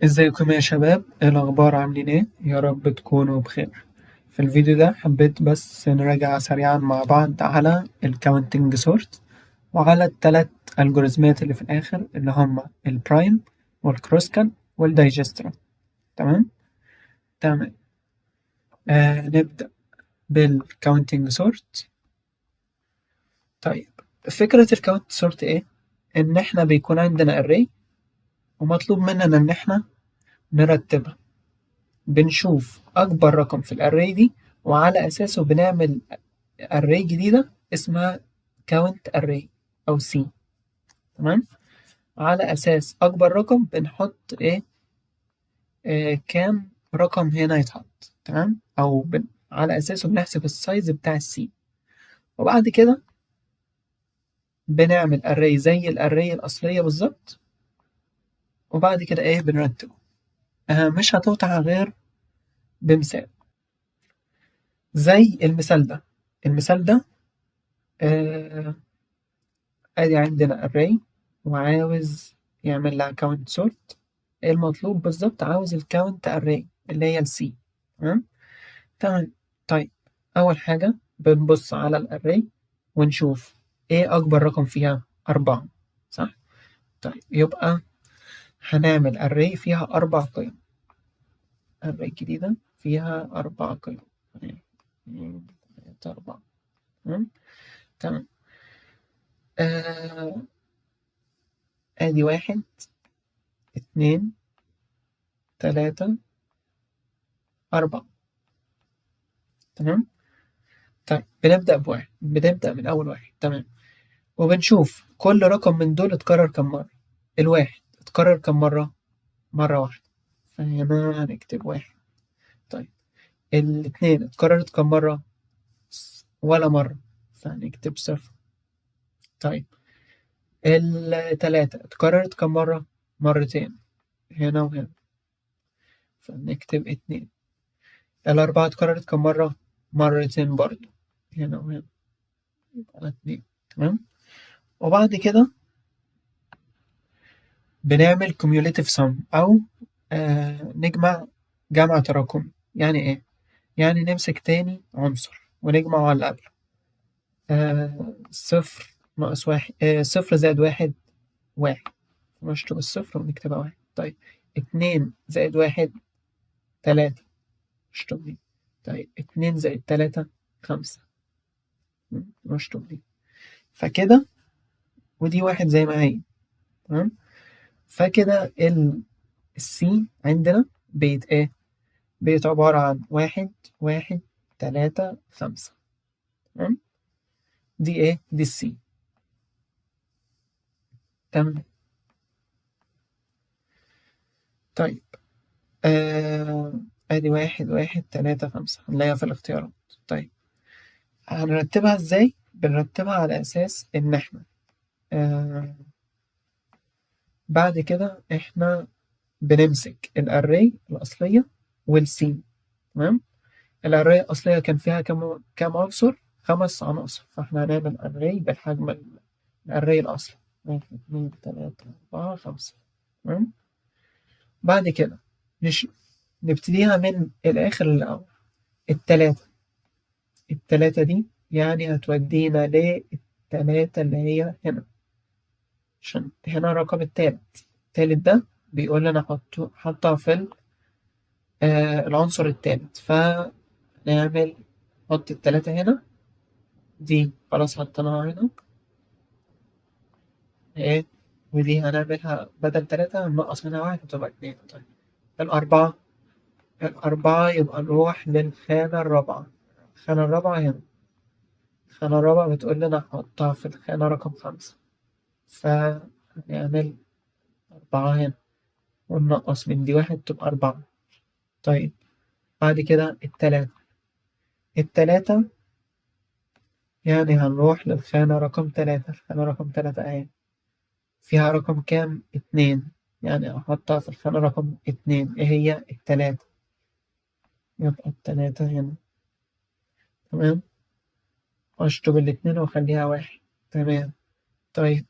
ازيكم يا شباب؟ ايه الاخبار؟ عاملين ايه؟ يا رب تكونوا بخير. في الفيديو ده حبيت بس نراجع سريعا مع بعض على ال counting sort وعلى الثلاث algorithmات اللي في الاخر اللي هما ال Prim وال Kruskal وال Dijkstra. تمام. نبدأ بال counting sort. طيب، فكرة ال count sort ايه؟ ان احنا بيكون عندنا array ومطلوب مننا ان احنا نرتبها. بنشوف أكبر رقم في ال array دي وعلى أساسه بنعمل array جديدة اسمها count array أو C. تمام، على أساس أكبر رقم بنحط إيه كام رقم هنا يتحط. تمام، أو على أساسه بنحسب ال size بتاع ال C، وبعد كده بنعمل array زي ال array الأصلية بالظبط، وبعد كده إيه بنرتبه. مش هتوضح غير بمثال زي المثال ده. المثال ده ادي عندنا array وعاوز يعمل لها count sort. ايه المطلوب بالظبط؟ عاوز ال count array اللي هي ال C. تمام. طيب، اول حاجة بنبص على ال array ونشوف ايه اكبر رقم فيها. 4، صح؟ طيب، يبقى هنعمل array فيها 4 قيم، array جديدة فيها 4 قيم، 2 3 4. تمام. ادي 1 2 3 4. تمام. طيب، بنبدأ بواحد، بنبدأ من أول واحد. تمام، وبنشوف كل رقم من دول اتكرر كم مرة. الواحد اتكرر كم مرة؟ مرة واحدة، فهنا هنكتب 1. طيب، الاتنين اتكررت كم مرة؟ ولا مرة، فهنكتب 0. طيب، التلاتة اتكررت كم مرة؟ مرتين، هنا وهنا، فنكتب 2. الأربعة اتكررت كم مرة؟ مرتين برضو، هنا وهنا، يبقى 2. تمام، وبعد كده بنعمل cumulative sum أو نجمع جمع تراكمي. يعني إيه؟ يعني نمسك تاني عنصر ونجمعه على اللي قبله. 0 ناقص 1، 0 زائد 1 1، نشطب الصفر ونكتبها 1. طيب، 2 زائد 1 3، نشطب دي. طيب، 2 زائد 3 5، نشطب دي. فكده ودي 1 زي ما هي. تمام، فكده ال C عندنا بقت ايه؟ بقت عبارة عن 1 1 3 5. تمام، دي ايه؟ دي ال C. تمام. طيب، ادي 1 1 3 5، هنلاقيها في الاختيارات. طيب، هنرتبها ازاي؟ بنرتبها على اساس ان احنا بعد كده احنا بنمسك ال array الاصلية وال C. تمام، ال array الاصلية كان فيها كام عنصر؟ 5 عناصر، فاحنا هنعمل array بالحجم ال array الاصلي 1 2 3 4 5. تمام، بعد كده نبتديها من الآخر للأول. التلاتة دي يعني هتودينا للتلاتة اللي هي هنا، عشان هنا الرقم التالت. التالت ده بيقول لنا حطها في العنصر التالت، فنعمل حط التلاتة هنا، دي خلاص حطيناها هنا ايه، ودي هنعملها بدل 3 هننقص منها 1 هتبقى 2. طيب، الأربعة يبقى نروح للخانة الرابعة. الخانة الرابعة هنا، الخانة الرابعة بتقول لنا حطها في الخانة رقم 5، فهنعمل 4 هنا وننقص من دي 1 تبقى 4. طيب، بعد كده التلاتة يعني هنروح للخانة رقم 3. الخانة رقم 3 أهي، فيها رقم كام؟ 2، يعني أحطها في الخانة رقم 2. إيه هي؟ التلاتة، يبقى التلاتة هنا. تمام، أشطب الاتنين وأخليها 1. تمام. طيب،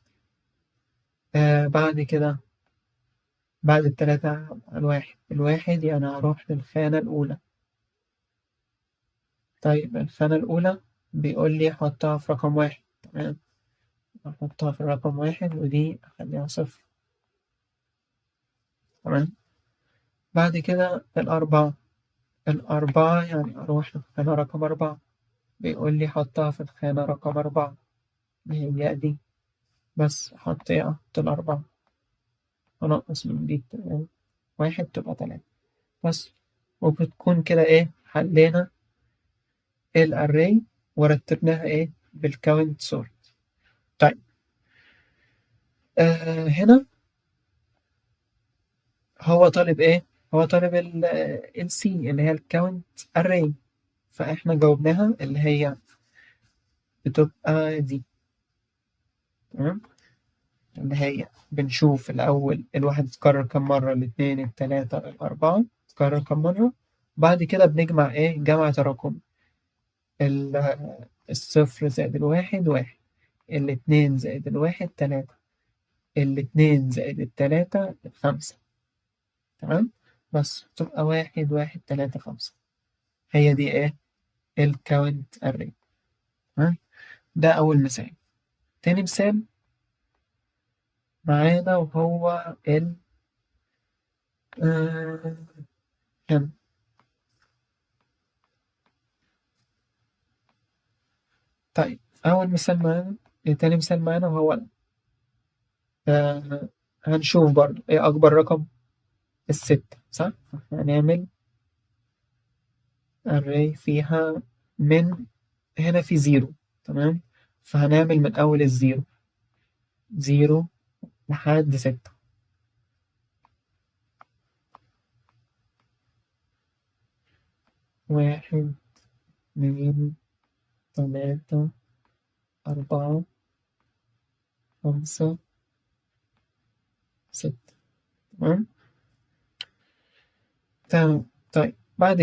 بعد كده بعد التلاتة الواحد، الواحد يعني هروح للخانة الأولى. طيب الخانة الأولى بيقول لي حطها في رقم 1، تمام، أحطها في الرقم 1 ودي أخليها 0، تمام. بعد كده الأربعة، الأربعة يعني أروح للخانة رقم 4، بيقول لي حطها في الخانة رقم 4 اللي هي دي، بس أحط إيه؟ أحط الأربعة، أنقص من دي 1 تبقى 3 بس. وبتكون كده إيه؟ حلينا ال array ورتبناها إيه؟ بال count sort. طيب هنا هو طالب إيه؟ هو طالب ال C اللي هي ال count array، فإحنا جاوبناها اللي هي بتبقى دي، تمام؟ اللي هي بنشوف الأول الواحد اتكرر كم مرة، الاتنين، التلاتة، الأربعة، اتكرر كم مرة، بعد كده بنجمع إيه؟ جمع تراكمي، الصفر زائد الواحد 1، الاتنين زائد الواحد 3، الاتنين زائد التلاتة 5، تمام؟ بس تبقى 1 1 3 5، هي دي إيه؟ ال count array، تمام؟ ده أول مثال. تاني مثال معانا وهو ال هنا. طيب أول مثال معانا، تاني مثال معانا وهو هنشوف برضو إيه أكبر رقم؟ ال6، صح؟ فإحنا هنعمل array فيها من هنا في 0، تمام؟ فهنعمل من أول ال zero، 0 لحد 6. 1، 2، 3، 4، 5، 6، تمام؟ تمام. طيب بعد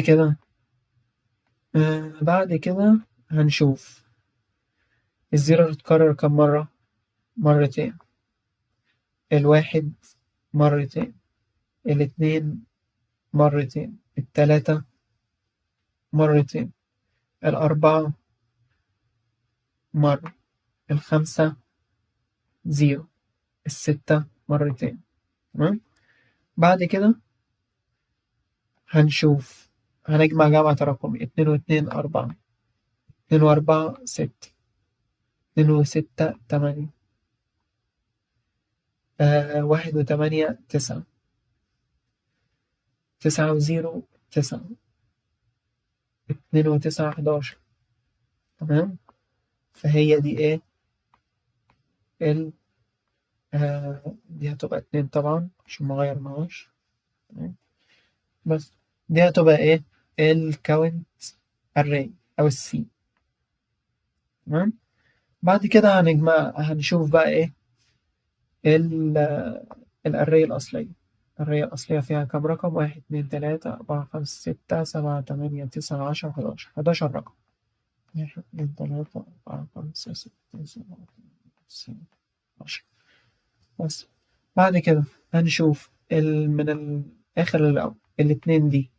كده هنشوف ال zero اتكرر كم مرة؟ مرتين، الواحد مرتين، الاتنين مرتين، التلاتة مرتين، الأربعة مرة، الخمسة 0، الستة مرتين، تمام؟ بعد كده هنشوف هنجمع جمع تراكمي، 2 و2 4، 2 و4 6، 2 و6 8، 1 و8 9، 9 و0 9، 2 و9 11، تمام؟ فهي دي إيه؟ دي هتبقى 2 طبعا عشان ما غيرناهاش، تمام؟ بس دي هتبقى إيه؟ ال count array أو ال C، تمام؟ بعد كده هنشوف بقى إيه؟ ال array الأصلية. ال array الأصلية فيها كام رقم؟ 1، 2، 3، 4، 5، 6، 7، 8، 9، 10، 11، 11 رقم. 1، 2، 3، 4، 5، 6، 7، 8، 9، 10 بس. بعد كده هنشوف من الآخر للأول الاتنين دي،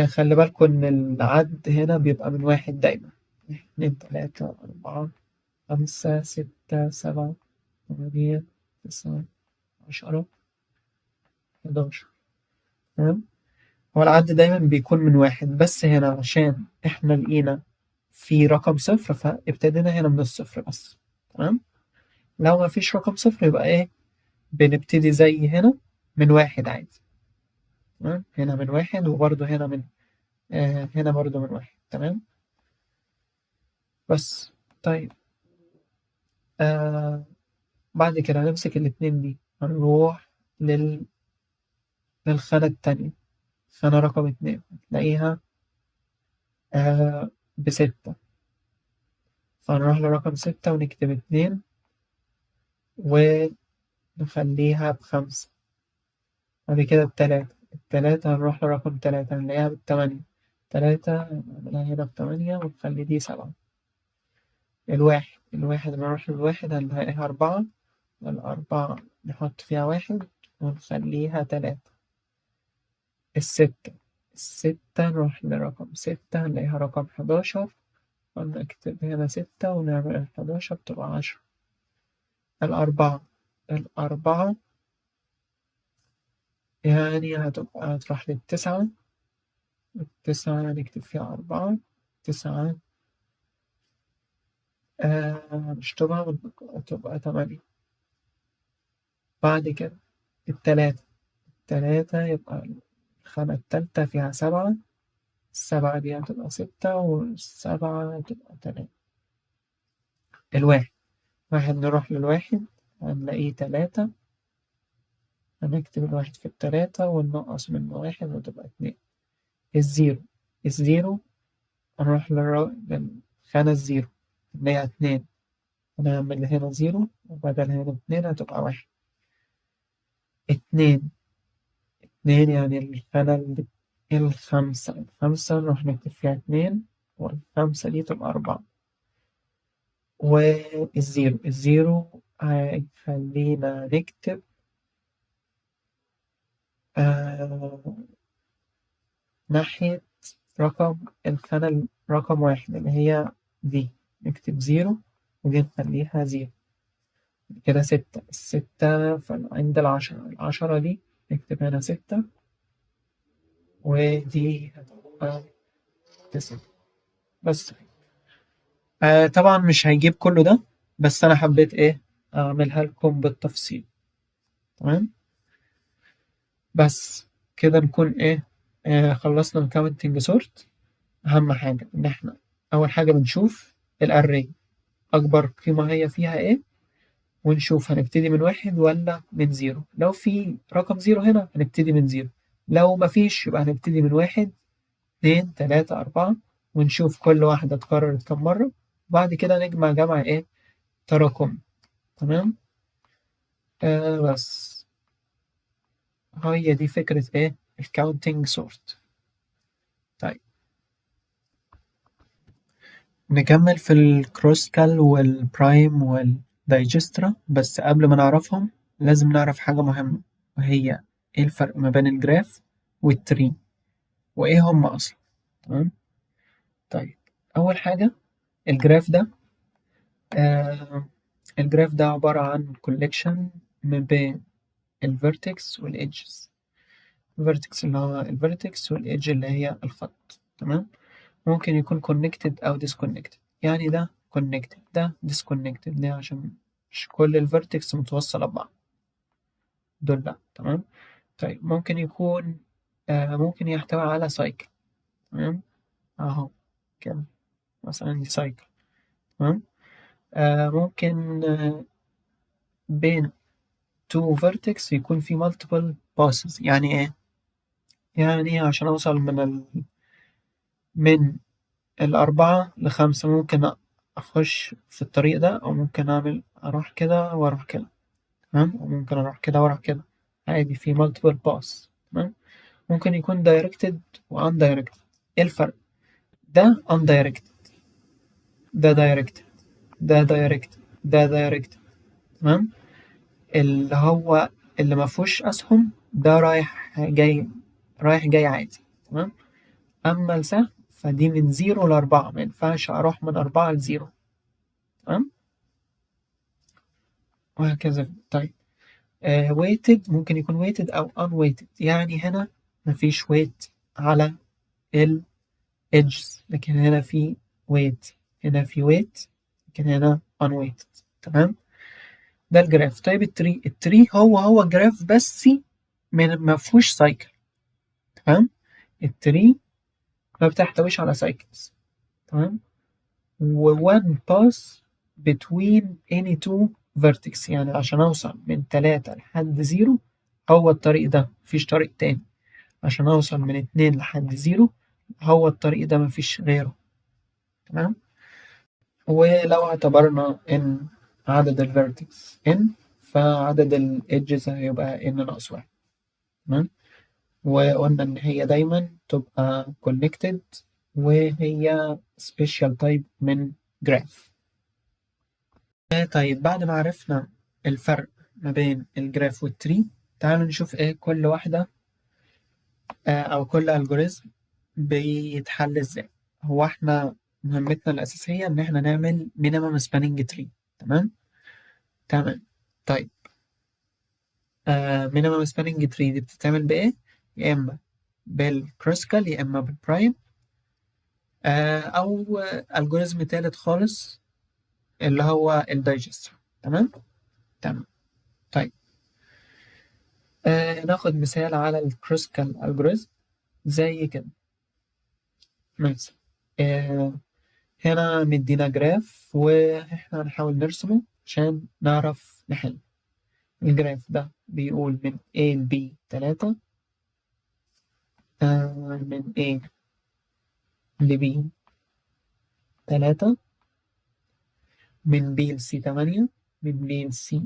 خلي بالكم إن العد هنا بيبقى من 1 دايما. 1، 2، 3، 4، 5، 6، 7، 8، 9، 10، 11، تمام؟ هو العد دايما بيكون من 1، بس هنا عشان إحنا لقينا في رقم 0 فابتدينا هنا من الصفر بس، تمام؟ لو ما فيش رقم 0 يبقى إيه؟ بنبتدي زي هنا من 1 عادي، تمام؟ هنا من 1 وبرده هنا من، هنا برده من 1، تمام؟ بس. طيب بعد كده هنمسك الاتنين دي، هنروح للخانة التانية، خانة رقم 2، هتلاقيها ب6، فهنروح لرقم 6 ونكتب 2 ونخليها ب5. بعد كده التلاتة، التلاتة هنروح لرقم 3 هنلاقيها ب8، 3 نعملها هنا ب8 ونخلي دي 7. الواحد، الواحد نروح للواحد هنلاقيها 4، الأربعة نحط فيها 1 ونخليها 3. الستة نروح لرقم 6 نلاقيها رقم 11، ونكتب هنا 6 ونعمل 11 تبقى 10. الأربعة يعني هتروح للتسعة، التسعة نكتب فيها 4، 9 نشطبها تبقى 8. بعد كده التلاتة يبقى الخانة التالتة فيها 7، 7 دي هتبقى 6، والسبعة هتبقى 3. الواحد، واحد نروح للواحد هنلاقيه 3، هنكتب الواحد في التلاتة وننقص منه 1 وتبقى 2. الزيرو هنروح للخانة ال zero هنلاقيها 2، هنعمل هنا 0 وبدل هنا 2 هتبقى 1. 2، 2 يعني الخانة الخمسة نروح نكتب فيها 2، والخمسة دي تبقى 4. وال zero، ال zero هيخلينا نكتب ناحية رقم الخانة رقم 1 اللي هي دي، نكتب 0 ودي نخليها 0. كده 6، الستة عند 10، 10 دي نكتب هنا 6 ودي هتبقى 9 بس. طبعا مش هيجيب كله ده، بس أنا حبيت أعملها لكم بالتفصيل. تمام، بس كده نكون خلصنا ال counting sort. أهم حاجة إن إحنا أول حاجة بنشوف ال array أكبر قيمة هي فيها إيه، ونشوف هنبتدي من 1 ولا من 0. لو في رقم 0 هنا هنبتدي من 0، لو مفيش يبقى هنبتدي من 1، 2، 3، 4، ونشوف كل واحدة اتكررت كم مرة، وبعد كده نجمع جمع تراكم. تمام، بس هي دي فكرة ال counting sort. طيب نكمل في ال Kruskal وال Prim وال Dijkstra، بس قبل ما نعرفهم لازم نعرف حاجة مهمة، وهي ايه الفرق ما بين ال graph وال tree، وايه هم اصلا. تمام، طيب اول حاجة ال graph ده، ال graph ده عبارة عن collection ما بين ال vertex وال edges، ال vertex اللي هو ال vertex وال edge اللي هي الخط. تمام، ممكن يكون connected أو disconnected، يعني ده connected ده disconnected، ليه؟ عشان مش كل ال vertex متوصلة ببعض، دول لأ. تمام، طيب ممكن يكون ممكن يحتوي على cycle. تمام، أهو كده مثلا دي cycle. تمام، ممكن بين two vertex يكون في multiple paths. يعني ايه؟ يعني عشان اوصل من 4 ل5 ممكن اخش في الطريق ده، او ممكن اروح كده واروح كده. تمام، وممكن اروح كده واروح كده عادي، في multiple paths. تمام، ممكن يكون directed و undirected. ايه الفرق؟ ده undirected، ده directed، ده directed، ده directed. تمام، اللي هو اللي ما فيهوش اسهم ده رايح جاي، رايح جاي عادي. تمام، اما السهم فدي من 0 ل4، ما ينفعش اروح من 4 ل0. تمام، وهكذا. طيب weighted، ممكن يكون weighted او unweighted، يعني هنا مفيش weight على ال edges، لكن هنا في weight، هنا في weight، لكن هنا unweighted. تمام، ده ال graph. طيب ال tree، ال tree هو هو graph بس ما فيهوش cycle. تمام، ال tree ما بتحتويش على cycles. تمام، و one path between any two vertex، يعني عشان أوصل من 3 لحد 0 هو الطريق ده، مفيش طريق تاني. عشان أوصل من 2 لحد 0 هو الطريق ده، مفيش غيره. تمام، ولو اعتبرنا إن عدد ال vertex n، فعدد ال edges هيبقى n ناقص 1. تمام، وقلنا إن هي دايما تبقى connected، وهي special type من graph. طيب بعد ما عرفنا الفرق ما بين ال graph وال tree، تعالوا نشوف ايه كل واحدة او كل algorithm بيتحل ازاي. هو احنا مهمتنا الأساسية إن احنا نعمل minimum spanning tree. تمام تمام. طيب minimum spanning tree دي بتتعمل بإيه؟ يا إما بال Kruskal يا إما بال Prim أو algorithm تالت خالص اللي هو ال Dijkstra. تمام تمام. طيب ناخد مثال على ال Kruskal algorithm زي كده مثلا. هنا مدينا graph واحنا هنحاول نرسمه عشان نعرف نحل. ال graph ده بيقول من A ل B 3، من A ل B 3، من B ل C 8، من B ل C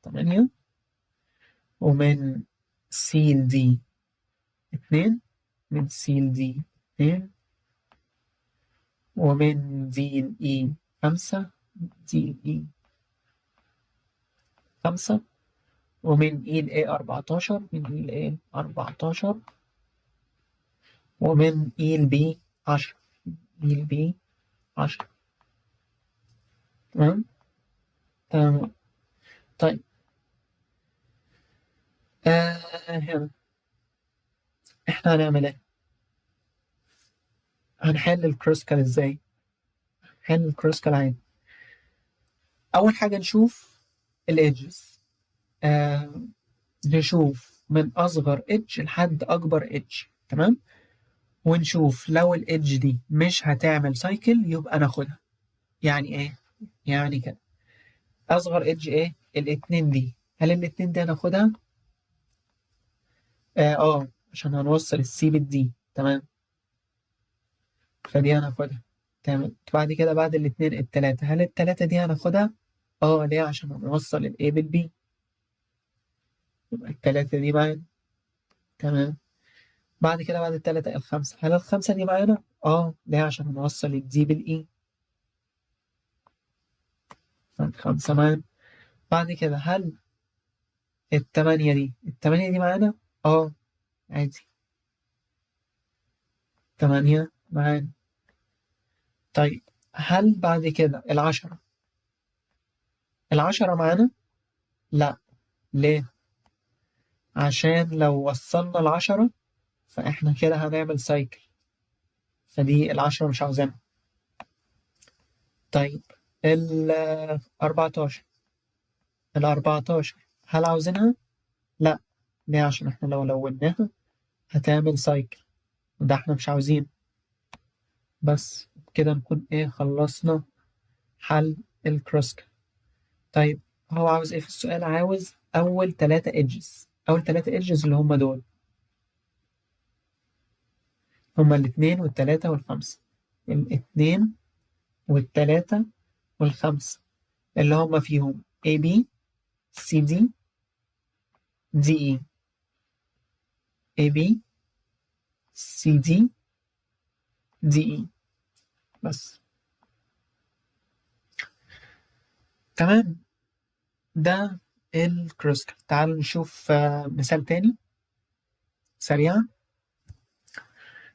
8، ومن C ل D 2، من C ل D 2، ومن D ل E 5، D ل E 5، ومن E ل A 14، من E ل A 14، ومن E ل B 10، E ل B 10. تمام تمام. طيب هنا احنا هنعمل ايه؟ هنحل ال Kruskal ازاي؟ هنحل ال Kruskal عادي. اول حاجة نشوف ال edges، نشوف من اصغر edge لحد اكبر edge. تمام، ونشوف لو ال edge دي مش هتعمل cycle يبقى ناخدها. يعني ايه؟ يعني كده اصغر edge ايه؟ الاتنين دي. هل الاتنين دي هناخدها؟ عشان هنوصل ال C بال D. تمام، فدي هناخدها. تمام. بعد كده بعد الاتنين التلاتة، هل التلاتة دي هناخدها؟ ليه؟ عشان هنوصل ال A بال B، يبقى التلاتة دي معانا. تمام. بعد كده بعد التلاتة الخمسة، هل الخمسة دي معانا؟ ليه؟ عشان هنوصل ال D بال E، فالخمسة معانا. بعد كده هل التمانية دي معانا؟ عادي، 8 معانا. طيب هل بعد كده العشرة معانا؟ لا. ليه؟ عشان لو وصلنا 10 فإحنا كده هنعمل cycle، فدي 10 مش عاوزينها. طيب 14 هل عاوزينها؟ لا. ليه؟ عشان احنا لو لوناها هتعمل cycle وده احنا مش عاوزينه. بس كده نكون ايه خلصنا حل ال Kruskal. طيب هو عاوز ايه في السؤال؟ عاوز اول 3 edges. اول 3 edges اللي هم دول، هما الاتنين والتلاتة والخمسة. الاتنين والتلاتة والخمسة اللي هما فيهم A B C D D E، A B C D D E بس. تمام، ده ال Kruskal. تعالوا نشوف مثال تاني سريعا.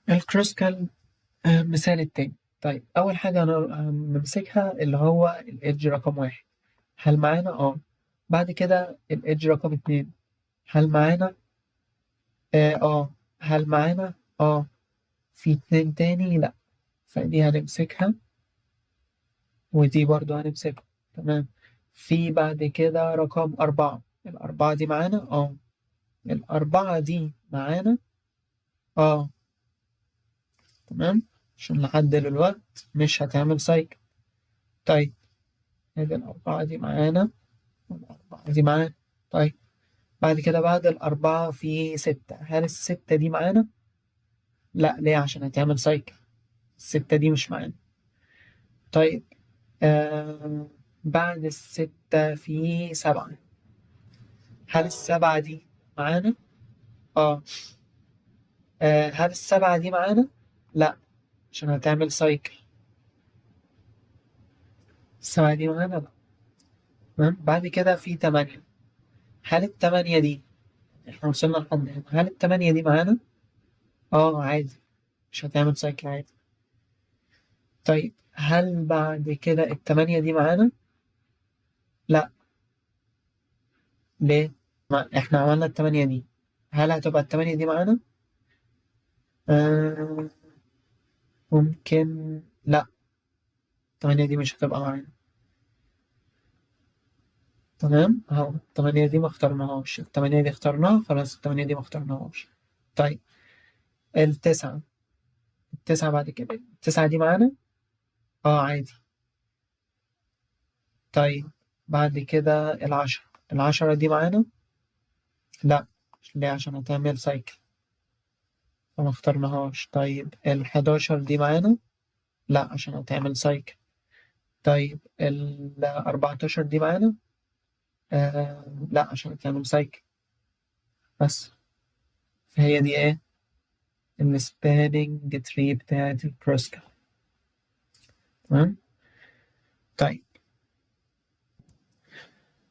ال Kruskal مثال التاني. طيب أول حاجة هنمسكها اللي هو ال edge رقم 1، هل معانا؟ بعد كده ال edge رقم 2، هل معانا؟ هل معانا؟ في 2 تاني؟ لأ، فدي هنمسكها ودي برضو هنمسكها. تمام. في بعد كده رقم 4، ال4 دي معانا؟ ال4 دي معانا؟ تمام، عشان لحد دلوقتي مش هتعمل cycle. طيب ادي ال4 دي معانا وال4 دي معانا. طيب بعد كده بعد ال4 في 6، هل ال6 دي معانا؟ لا. ليه؟ عشان هتعمل cycle، ال6 دي مش معانا. طيب بعد ال6 في 7، هل ال7 دي معانا؟ هل ال7 دي معانا؟ لا، عشان هتعمل cycle. ال7 دي معانا؟ لا. تمام. بعد كده في 8، هل التمانية دي احنا وصلنا لحد هنا، هل التمانية دي معانا؟ عادي، مش هتعمل cycle عادي. طيب هل بعد كده التمانية دي معانا؟ لا. ليه؟ ما احنا عملنا التمانية دي، هل هتبقى التمانية دي معانا؟ ممكن لا، التمانية دي مش هتبقى معانا. تمام، اهو التمانية دي ما اخترناهاش، التمانية دي اخترناها، خلاص التمانية دي ما اخترناهاش. طيب التسعة بعد كده، التسعة دي معانا؟ عادي. طيب بعد كده العشرة، العشرة دي معانا؟ لا. ليه؟ عشان هتعمل cycle فما اخترناهاش. طيب الحداشر دي معانا؟ لا، عشان هتعمل cycle. طيب الأربعتاشر دي معانا؟ لا، عشان هتعمل cycle بس. فهي دي ايه؟ ال spanning tree بتاعت ال Kruskal. تمام. طيب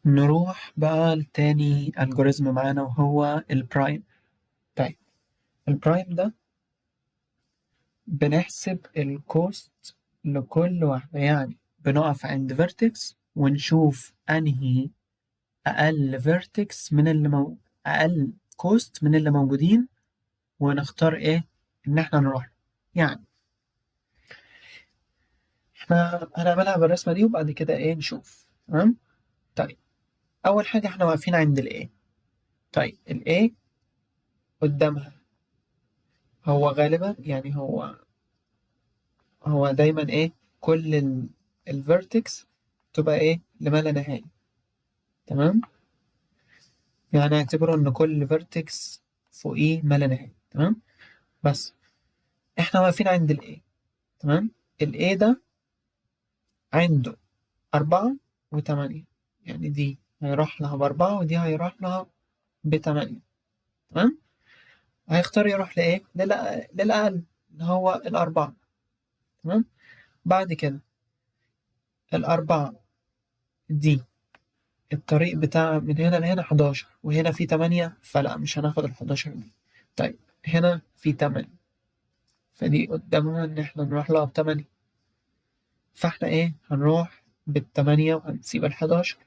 نروح بقى لتاني algorithm معانا وهو ال Prim. طيب ال Prim ده بنحسب ال cost لكل واحدة، يعني بنقف عند vertex ونشوف أنهي أقل vertex من اللي أقل cost من اللي موجودين، ونختار إيه إن إحنا نروح له. يعني إحنا هنعملها بالرسمة دي وبعد كده إيه نشوف. تمام. طيب أول حاجة إحنا واقفين عند ال A. طيب ال A قدامها هو غالبا يعني هو دايما إيه كل ال vertex تبقى إيه لما لا نهاية. تمام، يعني اعتبروا إن كل vertex فوقيه ما لا نهاية. تمام، بس إحنا واقفين عند ال A. تمام، ال A ده عنده 4 و8، يعني دي هيروح لها ب4 ودي هيروح لها ب8. تمام، هيختار يروح لإيه؟ للأقل اللي هو ال4. تمام، بعد كده ال4 دي الطريق بتاع من هنا لهنا 11، وهنا في 8، فلا مش هناخد الحداشر دي. طيب هنا في 8، فدي قدامها إن إحنا نروح لها ب8، فإحنا إيه هنروح بالتمانية وهنسيب الحداشر.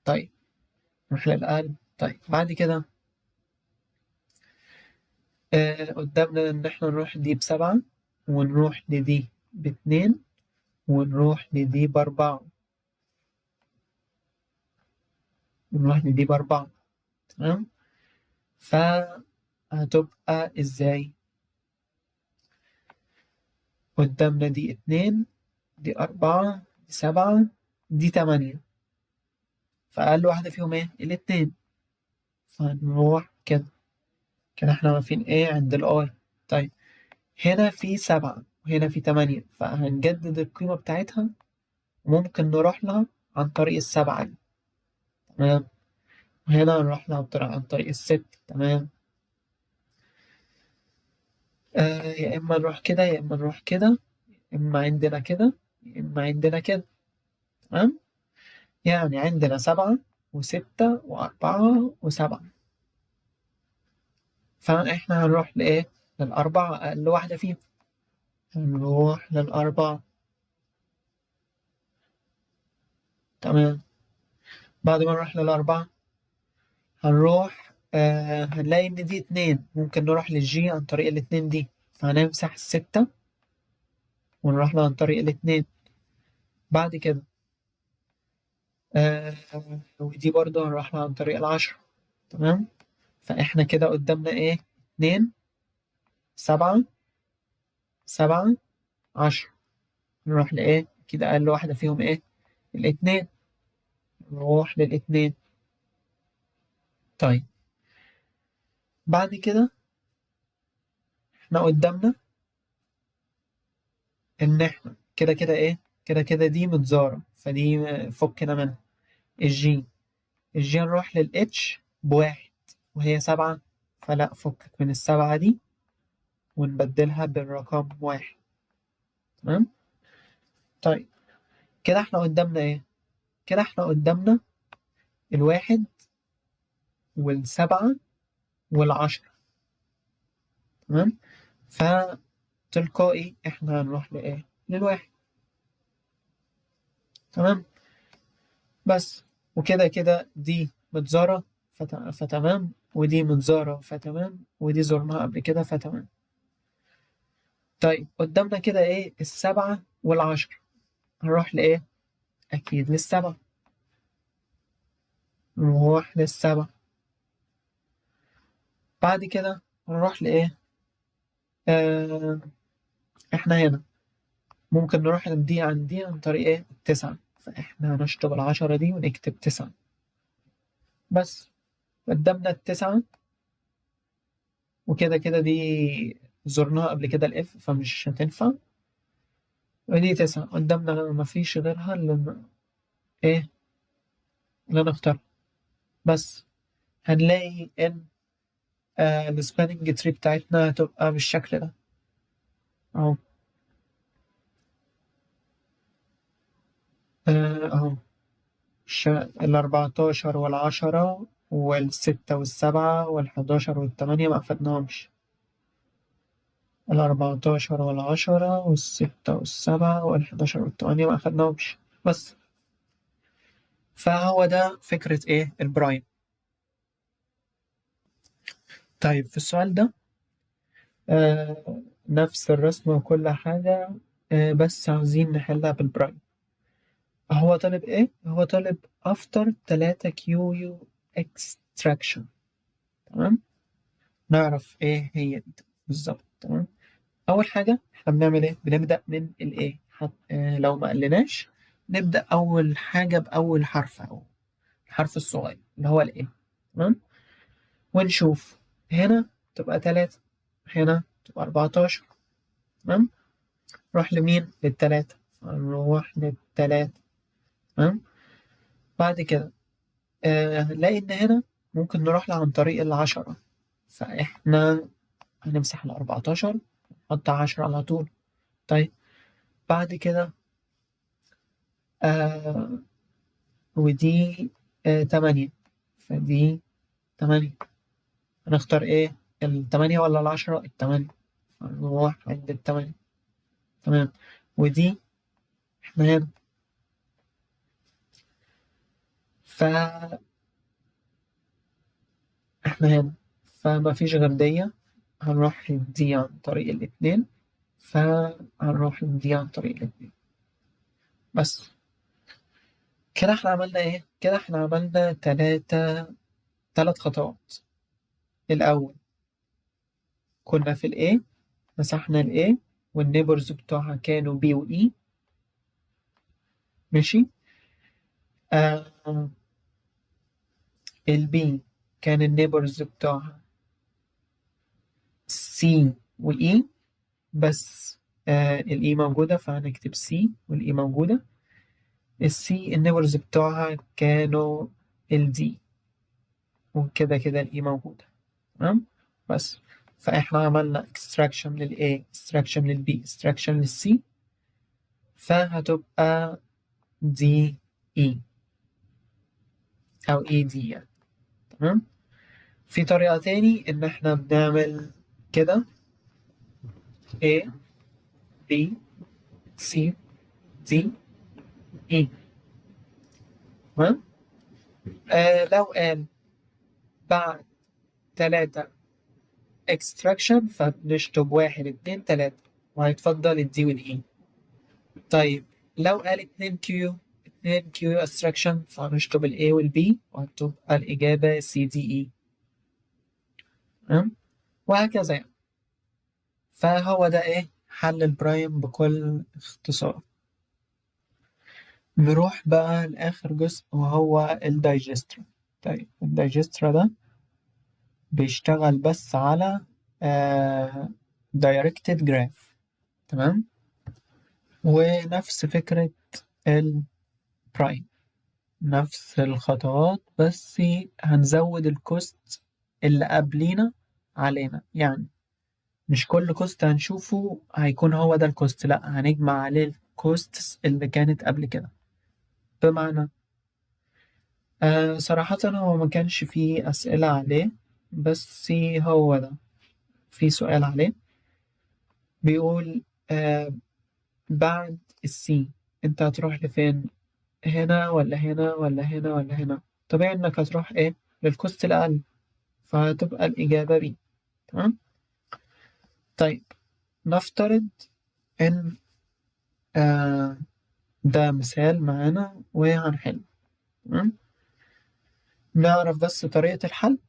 طيب نروح للأقل. طيب بعد كده قدامنا إن إحنا نروح دي ب7، ونروح لدي ب2، ونروح لدي ب4، ونروح لدي ب4. تمام، فهتبقى إزاي؟ قدامنا دي 2، دي 4، دي 7، دي 8، فأقل واحدة فيهم إيه؟ الاتنين. فهنروح كده كده إحنا واقفين إيه؟ عند ال I. طيب هنا في 7 وهنا في 8، فهنجدد القيمة بتاعتها وممكن نروح لها عن طريق ال7 دي. تمام، وهنا هنروح لها عن طريق ال6. تمام، يا إما نروح كده يا إما نروح كده، يا إما عندنا كده يا إما عندنا كده. تمام، يعني عندنا 7 و6 و4 و7، فإحنا هنروح لإيه؟ للأربعة، أقل واحدة فيهم. هنروح للأربعة. تمام، بعد ما نروح للأربعة هنلاقي إن دي 2، ممكن نروح لل G عن طريق الاتنين دي، فهنمسح ال6 ونروح لها عن طريق الاتنين. بعد كده ودي برضه هنروح لها عن طريق ال10. تمام، فإحنا كده قدامنا إيه؟ 2، 7، 7، 10. نروح لإيه؟ كده أقل واحدة فيهم إيه؟ الاتنين. نروح للاتنين. طيب بعد كده إحنا قدامنا إن إحنا كده كده إيه؟ كده كده دي متزارة، فدي فكنا منها. الجي نروح للإتش ب1 وهي 7، فلا فكك من ال7 دي ونبدلها بالرقم 1. تمام، طيب كده إحنا قدامنا إيه؟ كده إحنا قدامنا ال1 والسبعة والعشرة. تمام، فتلقائي احنا هنروح لإيه؟ للواحد. تمام، بس وكده كده دي متزارة فتمام، ودي متزارة فتمام، ودي زرناها قبل كده فتمام. طيب قدامنا كده ايه؟ السبعة والعشرة. هنروح لإيه؟ أكيد للسبعة. نروح للسبعة. بعد كده هنروح لإيه؟ احنا هنا ممكن نروح دي عن دي عن طريق ايه؟ التسعة، فاحنا هنشطب العشرة دي ونكتب 9 بس. قدامنا التسعة، وكده كده دي زرناها قبل كده الاف فمش هتنفع، ودي 9 قدامنا مفيش غيرها اللي ايه اللي نختارها بس. هنلاقي ان ال spanning tree بتاعتنا هتبقى بالشكل ده اهو. اهو الأربعتاشر والعشرة والستة والسبعة والحداشر والتمانية ما أخدناهمش. الأربعتاشر والعشرة والستة والسبعة والحداشر والتمانية ما أخدناهمش بس. فهو ده فكرة إيه؟ ال prime. طيب في السؤال ده نفس الرسمة وكل حاجة، بس عاوزين نحلها بال prime. هو طالب إيه؟ هو طالب after 3 queue extraction. تمام؟ نعرف إيه هي دي بالظبط. تمام؟ أول حاجة إحنا بنعمل إيه؟ بنبدأ من ال A. لو ما قلناش نبدأ أول حاجة بأول حرف أو الحرف الصغير اللي هو ال A. تمام؟ ونشوف هنا تبقى 3، هنا تبقى 14. تمام؟ نروح لمين؟ للتلاتة. نروح للتلاتة. تمام؟ بعد كده هنلاقي إن هنا ممكن نروح لها عن طريق العشرة، فإحنا هنمسح الأربعتاشر نحط 10 على طول. طيب بعد كده ودي 8، فدي 8. هنختار إيه؟ التمانية ولا العشرة؟ التمانية. نروح عند التمانية. تمام، ودي إحنا هنا، ف إحنا هنا فما فيش غير دي، هنروح دي عن طريق الاتنين، فهنروح دي عن طريق الاتنين بس. كده احنا عملنا ايه؟ كده احنا عملنا تلات خطوات. الأول كنا في ال A، مسحنا ال A وال neighbors بتوعها كانوا B و E، ماشي. ال B كان ال neighbors بتوعها C و E، بس ال E موجودة فهنكتب C وال E موجودة. ال C ال neighbors بتوعها كانوا ال D، وكده كده ال E موجودة. تمام؟ بس فإحنا عملنا extraction لل A، extraction لل B، extraction لل C، فهتبقى D E أو E D يعني. تمام؟ في طريقة تاني إن إحنا بنعمل كده A B C D E. تمام؟ لو قال بعد 3 extraction فبنشطب 1 2 3 وهيتفضل ال D وال E. طيب لو قال 2 queue، 2 queue extraction فهنشطب ال A وال B وهتبقى الإجابة C D E. تمام؟ وهكذا يعني. فهو ده إيه؟ حل ال prime بكل اختصار. نروح بقى لآخر جزء وهو ال Dijkstra. طيب ال Dijkstra ده بيشتغل بس على directed graph. تمام؟ ونفس فكرة ال prime، نفس الخطوات، بس هنزود ال cost اللي قبلينا علينا. يعني مش كل cost هنشوفه هيكون هو ده ال cost، لا هنجمع عليه ال costs اللي كانت قبل كده. بمعنى صراحة هو ما كانش فيه أسئلة عليه، بس هو ده في سؤال عليه بيقول بعد ال C انت هتروح لفين؟ هنا ولا هنا ولا هنا ولا هنا؟ طبيعي انك هتروح ايه؟ لل cost الأقل، فهتبقى الإجابة B. تمام؟ طيب نفترض إن ده مثال معانا وهنحل. تمام؟ نعرف بس طريقة الحل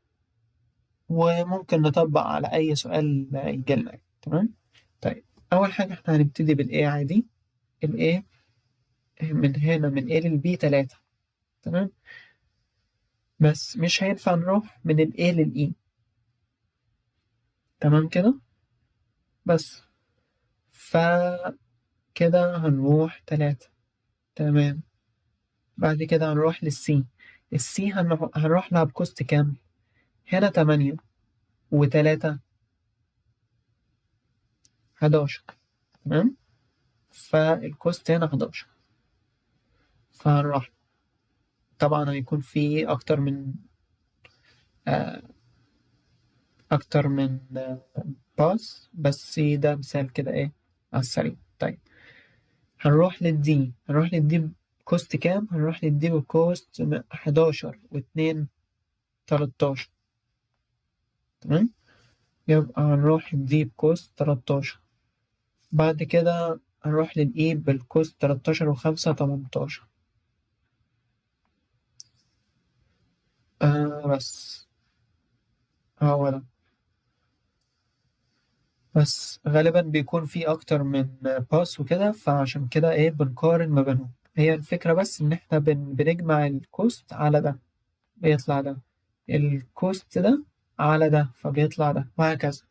وممكن نطبق على أي سؤال يجيلنا. تمام؟ طيب أول حاجة إحنا هنبتدي بال A عادي. ال A من هنا من A لل B 3. تمام؟ بس مش هينفع نروح من ال A لل E. تمام كده؟ بس فكده هنروح 3. تمام. بعد كده هنروح لل C. ال C هنروح لها ب cost كام؟ هنا 8 وتلاتة 11. تمام؟ فال cost هنا 11. فهنروح طبعا هيكون في أكتر من path، بس ده مثال كده إيه على السريع. طيب هنروح لل D. هنروح لل D ب cost كام؟ هنروح لل D ب cost حداشر واتنين تلتاشر. تمام؟ يبقى هنروح لل D ب cost 13. بعد كده هنروح لل E بال cost 13 و5 18. بس هو ده. بس غالبا بيكون في أكتر من path وكده، فعشان كده إيه بنقارن ما بينهم. هي الفكرة بس إن إحنا بنجمع ال cost على ده بيطلع ده، ال cost ده على ده فبيطلع ده، وهكذا.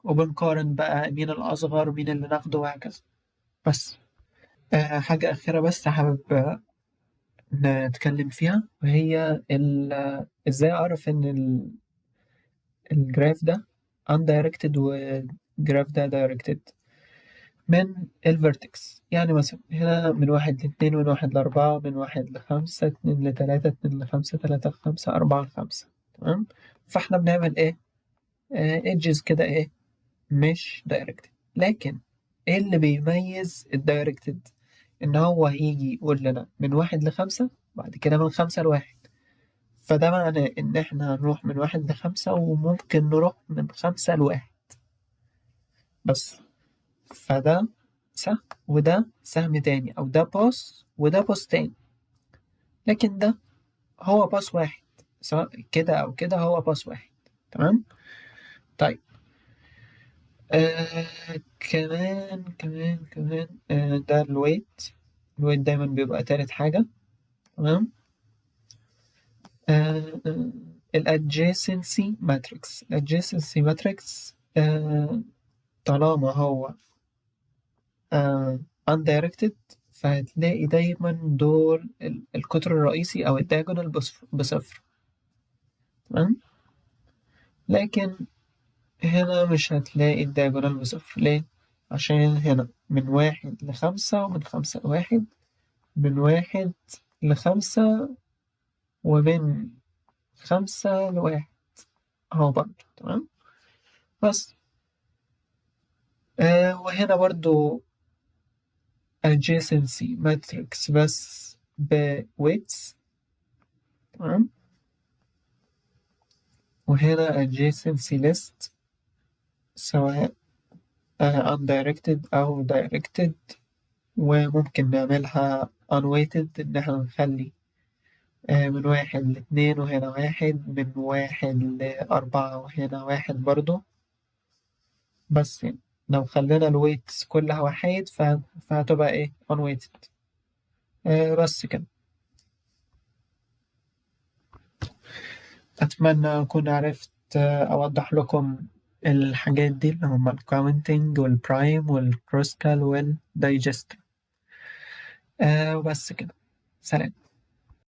وبنقارن بقى مين الأصغر مين اللي ناخده وهكذا. بس حاجة أخيرة بس حابب نتكلم فيها، وهي إزاي أعرف إن ال graph ده undirected وال graph ده directed من ال vertex. يعني مثلا هنا من 1 لاتنين، من 1 ل4، من 1 ل5، 2 ل3، 2 ل5، 3 ل5، 4 ل5. تمام؟ فاحنا بنعمل إيه؟ edges كده إيه؟ مش directed. لكن إيه اللي بيميز ال directed؟ إن هو هيجي يقول لنا من 1 ل5، بعد كده من 5 ل1. فده معناه إن إحنا هنروح من 1 ل5 وممكن نروح من 5 ل1 بس. فده سهم وده سهم تاني، أو ده path وده path تاني، لكن ده هو path واحد، سواء كده أو كده هو path واحد. تمام؟ طيب كمان كمان كمان، ده ال weight. ال weight دايما بيبقى تالت حاجة. تمام؟ ال adjacency matrix. ال adjacency matrix، طالما هو undirected فهتلاقي دايما دور القطر الرئيسي أو ال diagonal بصفر. تمام؟ لكن هنا مش هتلاقي ال diagonal بصفر. ليه؟ عشان هنا من 1 ل5، ومن 5 ل1، من 1 ل5، ومن 5 ل1 أهو برضه. تمام؟ بس وهنا برضو adjacency matrix بس ب weights. تمام؟ وهنا adjacency list سواء undirected أو directed، وممكن نعملها unweighted إن احنا نخلي من 1 ل2 وهنا 1، من 1 ل4 وهنا 1 برضو. بس لو خلينا ال weights كلها 1 فهتبقى إيه؟ unweighted. بس كده. أتمنى أكون عرفت أوضح لكم الحاجات دي اللي هما ال counting وال Prim وال Kruskal وال Dijkstra. وبس كده. سلام.